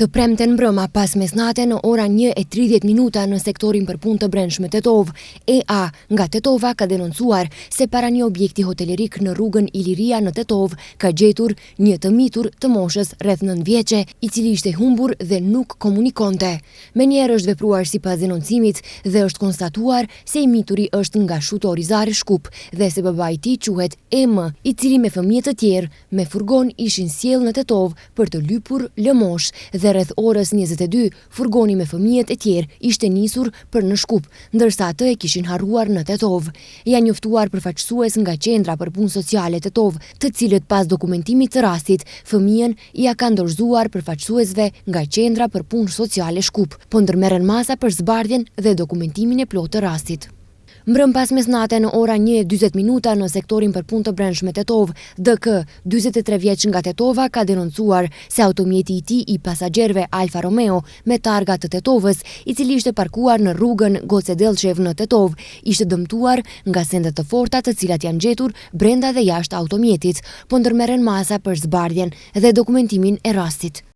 Të premten mbrëma pas mesnate në ora 1:30 minuta në sektorin për punë të brendshme Tetovë, EA nga Tetova ka denoncuar se para një objekti hotelerik në rrugën Iliria në Tetovë ka gjetur një të mitur të moshës rreth 9 vjeçe, i cili ishte humbur dhe nuk komunikonte. Menjëherë është vepruar sipas denoncimit dhe është konstatuar se i mituri është nga Shuto Orizari Shkup dhe se babai i tij quhet EM, i cili me fëmijë të tjerë me furgon ishin sjellë në Tetovë për të lypur lëmoshë dhe rreth orës 22 furgoni me fëmijët e tjerë ishte nisur për në Shkup, ndërsa atë e kishin harruar në Tetovë. Janë njoftuar përfaqësues nga Qendra për Punë Sociale Tetovë, të cilët pas dokumentimit të rastit, fëmijën ia kanë dorëzuar përfaqësuesve nga Qendra për Punë Sociale Shkup. Po ndërmerren masa për zbardhjen dhe dokumentimin e plotë të rastit. Mbrëmë pas mesnate në ora 1:40 minuta në sektorin për punë të brendshme Tetovë, DK, 43 vjeç nga Tetova ka denoncuar se automjeti i tij i pasagjerëve Alfa Romeo me targa të Tetovës, i cili ishte parkuar në rrugën Goce Dellçev në Tetovë, ishte dëmtuar nga sende të forta të cilat janë gjetur brenda dhe jashtë automjetit. Po ndërmerren masa për zbardhjen dhe dokumentimin e rastit.